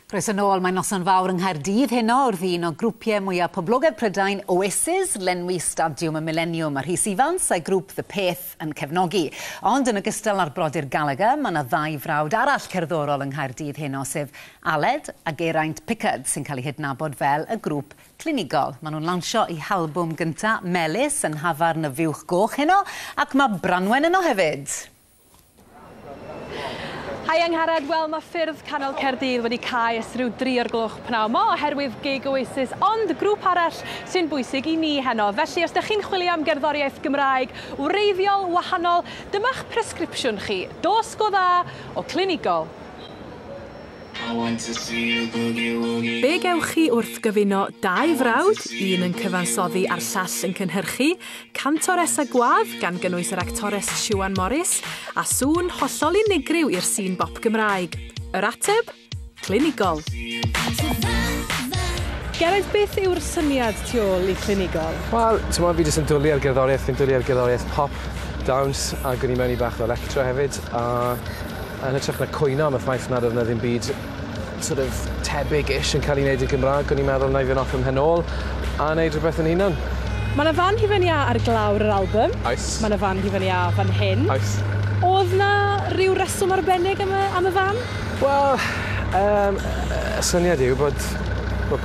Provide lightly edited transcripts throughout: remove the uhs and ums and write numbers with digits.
Croeso nôl, mae noson fawr yng Nghaerdydd heno wrth un o grwpiau mwyaf poblogaidd Prydain, Oasis, lenwi Stadiwm y Mileniwm, a Rhys Ifans a'i grŵp The Peth yn cefnogi. Ond yn ogystal â'r brodyr Gallagher, mae yna ddau frawd arall cerddorol yng Nghaerdydd heno, sef Aled a Geraint Pickard, sy'n cael eu hadnabod fel y grŵp Clinigol. Maen nhw'n lansio eu halbwm gyntaf, Melys, yn Nhafarn y Fuwch Goch heno, ac mae Branwen yno hefyd. Hi Angharad, wel mae ffyrdd canol Caerdydd wedi cau ers rhyw 3 o'r gloch pnawn 'ma oherwydd gig Oasis, ond grŵp arall sy'n bwysig i ni heno. Felly os ydych chi'n chwilio am gerddoriaeth Gymraeg wreiddiol, wahanol, dyma'ch presgripsiwn chi. Dos go dda o Clinigol. Be gewch chi wrth gyfuno dau frawd, un yn cyfansoddi a'r llall yn cynhyrchu, cantores a gwadd, gan gynnwys yr actores Siwan Morris, a sŵn hollol unigryw i'r sîn bop Gymraeg? Yr ateb? Clinigol. Geraint, beth yw'r syniad tu ôl i Clinigol? Wel, t'mod, fi jyst yn dwli ar gerddoriaeth, fi'n dwli ar gerddoriaeth pop, dawns, ac o'n i mewn i bach o electro hefyd, a yn hytrach na cwyno am y ffaith nad oedd 'na ddim byd sort of tebyg-ish yn cael ei wneud yn Gymraeg, o'n i'n meddwl na i fynd off 'y mhen ôl a wneud rhywbeth yn hunan. Mae 'na fan hufen iâ ar glawr yr album. Oes. Mae 'na fan hufen iâ fan hyn. Oes. Oedd 'na ryw reswm arbennig am y, am y fan? Wel, y syniad yw bod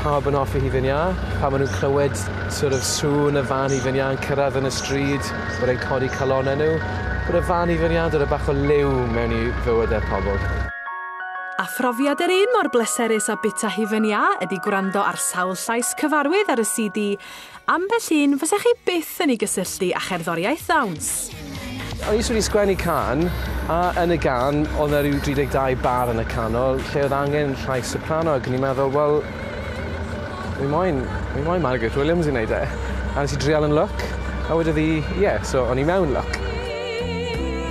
pawb yn hoffi hufen iâ, pan maen nhw'n clywed sort of sŵn y fan hufen iâ yn cyrraedd yn y stryd, bod e'n codi calonnau nhw, bod y fan hufen iâ'n dod â bach o liw mewn i fywydau pobl. A phrofiad yr un mor bleserus â bwyta hufen iâ ydy gwrando ar sawl llais cyfarwydd ar y CD, ambell un fysech chi byth yn ei gysylltu â cherddoriaeth ddawns. O'n i jyst wedi sgwennu cân, a yn y gân oedd 'na ryw 32 bar yn y canol lle oedd angen llais soprano, ac o'n i'n meddwl, wel, fi moyn Margaret Williams i wneud e. A nes i drial yn lwc, a wedodd hi, ie, yeah, so o'n i mewn lwc.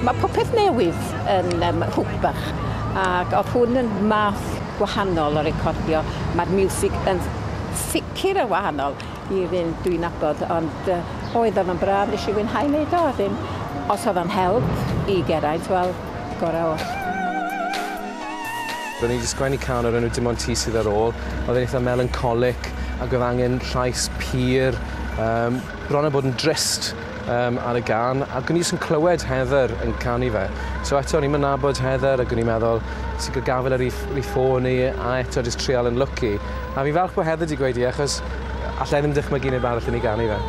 Mae popeth newydd yn hwb bach, ac oedd hwn yn math gwahanol o recordio. Mae'r miwsig yn sicr yn wahanol i'r un dwi'n nabod, ond oedd o'n braf, nes i fwynhau wneud o. Wedyn, os oedd o'n help i Geraint, wel, gorau oll. Ro'n i wedi sgwennu cân o'r enw Dim Ond Ti Sydd Ar Ôl. Oedd e'n eitha melancholic ac oedd angen llais pur, bron â bod yn drist ar y gân. Ac o'n i jyst yn clywed Heather yn canu fe. So eto, o'n i'n nabod Heather ac o'n i'n meddwl, sy'n cael gafel ar ei ffôn i, a eto jyst trial yn lwci. A fi'n falch bod Heather wedi gweud i, achos allai ddim dychmygu neb arall yn ei ganu fe.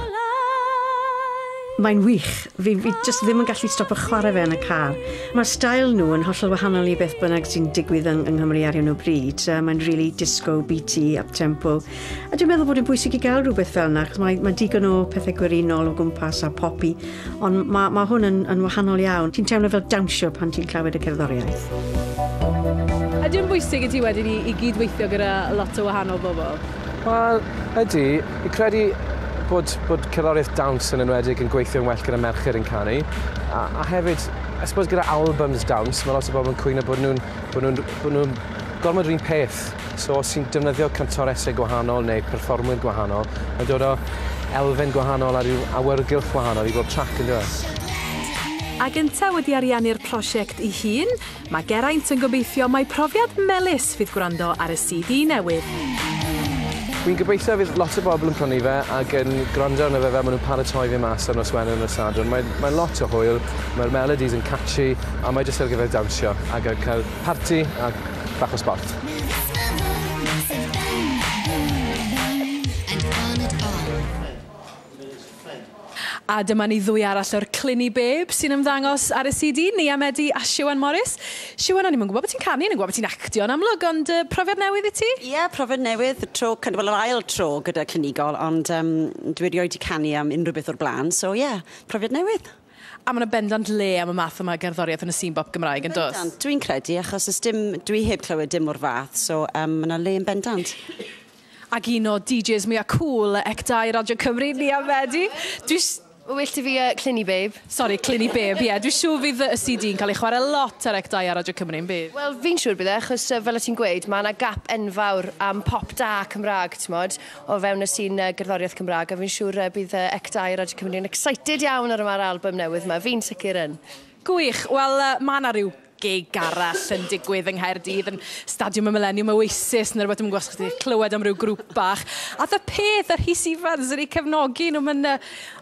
Mae'n wych. Fi just ddim yn gallu stopio chwarae fe yn y car. Mae'r steil nhw yn hollol wahanol i beth bynnag sy'n digwydd yng Nghymru ar hyn o bryd. Mae'n really disco, beaty, up-tempo. A dwi'n meddwl bod yn bwysig i gael rhywbeth fel yna, achos mae digon o pethau gwerinol o gwmpas a poppy, ond mae hwn yn wahanol iawn. Ti'n teimlo fel dawnsio pan ti'n clywed y cerddoriaeth. Ydy o'n bwysig i ti wedyn i gydweithio gyda lot o wahanol bobl? Wel, ydy. Fi'n credu bod cerddoriaeth dawns yn enwedig yn gweithio'n well gyda merched yn canu. A hefyd, I suppose gyda albums dawns, mae lot o bobl yn cwyno bod nhw'n gormod yr un peth. So os ti'n defnyddio cantoresau gwahanol neu perfformwyr gwahanol, mae'n dod o elfen gwahanol a rhyw awyrgylch gwahanol i bob trac yn dweud. Ac yntau wedi ariannu'r prosiect ei hun, mae Geraint yn gobeithio mai profiad melys fydd gwrando ar y CD newydd. Fi'n gobeithio fydd lot o bobl yn prynu fe ac yn gwrando arno fe fel maen nhw'n paratoi fe mas ar nos Wener, nos Sadwrn. Mae lot o hwyl, mae'r melodies yn catchy a mae jyst ar gyfer dawnsio ac yn cael parti a bach o sport. A dyma ni ddwy arall o'r Clini Babe sy'n ymddangos ar y CD, Nia Medi a Siwan Morris. Siwan, o'n i'm yn gwybod bod ti'n canu, o'n i'n gwybod bod ti'n actio yn amlwg, ond profiad newydd i ti? Ie, yeah, profiad newydd, tro, wel, yr ail tro gyda Clinigol, ond dwi erioed wedi canu am unrhyw beth o'r blaen, so ie, yeah, profiad newydd. A mae yna bendant le am y math yma o gerddoriaeth yn y sîn bop Gymraeg, yn does? Bendant, dwi'n credu, achos ys dim, dwi heb clywed dim o'r fath, so mae yna le yn bendant. Ac un o DJs mwyaf cool C2 Radio Cymru, Nia Medi. Well ti fi Clini Babe. Sorry, Clini Babe, ie. Yeah. Dwi'n siŵr fydd y CD yn cael ei chwarae lot ar C2 ar Radio Cymru, yn bydd? Wel, fi'n siŵr bydd e, achos fel o ti'n gweud, mae yna gap enfawr am pop da Cymraeg, ti'n mod, o fewn y sîn gerddoriaeth Cymraeg, a fi'n siŵr bydd C2 Radio Cymru yn excited iawn ar yma'r album newydd yma. Fi'n sicr yn. Gwych. Wel, mae yna rhyw gig arall yn digwydd yng Nghaerdydd yn Stadiwm y Millennium, Oasis neu rhywbeth, dwi'm yn gwybod os chi 'di clywed am ryw grŵp bach. A The Peth a Rhys Ifans yn eu cefnogi nhw, mae'n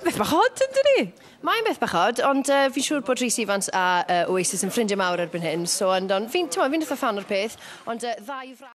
beth bach od, yn dydi? Mae'n beth bach od, ond fi'n siŵr bod Rhys Ifans a Oasis yn ffrindiau mawr erbyn hyn, so ond fi'n, t'mo, fi'n eitha fan o'r peth, ond ddau fra